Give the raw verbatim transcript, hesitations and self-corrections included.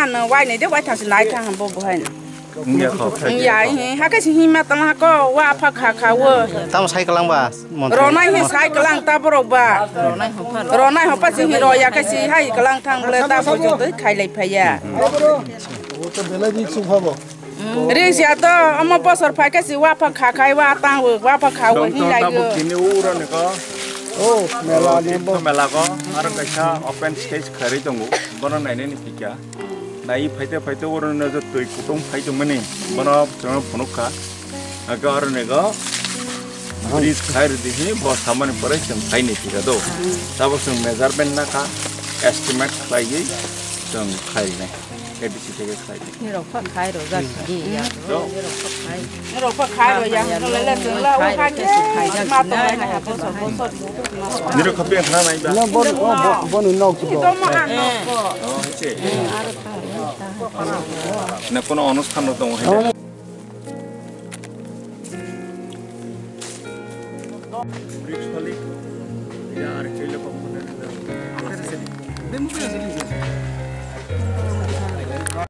Ano wai nai de wai thang si nai thang bo bo hai. Wngya kho, khaidi. Ya, eh, ha khe si hima tang ha ko, wa pha kha kha wo. Tamo sai kwlang ba, montri? Ronai he sai kwlang ta borok ba. Ronai hopha si hi ro ya khe si hai kwlang thang ble ta bo jotoi khai lai phai ya. Ring sia to, omo bosor phai khe si wa pha kha khai wa tang wo, wa pha kha wo hi lai yo. Tini ura ne ko. Oh, mela ne bo. Mela ko, aro kaisa open stage kharwi tongo. Bono nainani phikya. Nai phaite phaite oro no je twi kutung phai tongmani, bono chwng phunuk kha. Aga oro nego bridge khai rwdi hi bo samani pore chwng phai ni tira do. Tabok chwng measurement na kha, estimate khlaiwi chwng khai nai. A D C theke khlai. Nirok pha khai ro jak di ya. Do. Nirok pha khai. Nirok pha khai ro ya. Nirok pha khai ro ya. Khai ro ya. Khai ro ya. Ma to khai na ha bo so bo so. Nirok khapi khna nai ba. Na bon bon nok to. Ito mo ano ko. Oh, hiche. Na kono onusthan no tongo hai. Bridge khali. Ya, ar kile ko.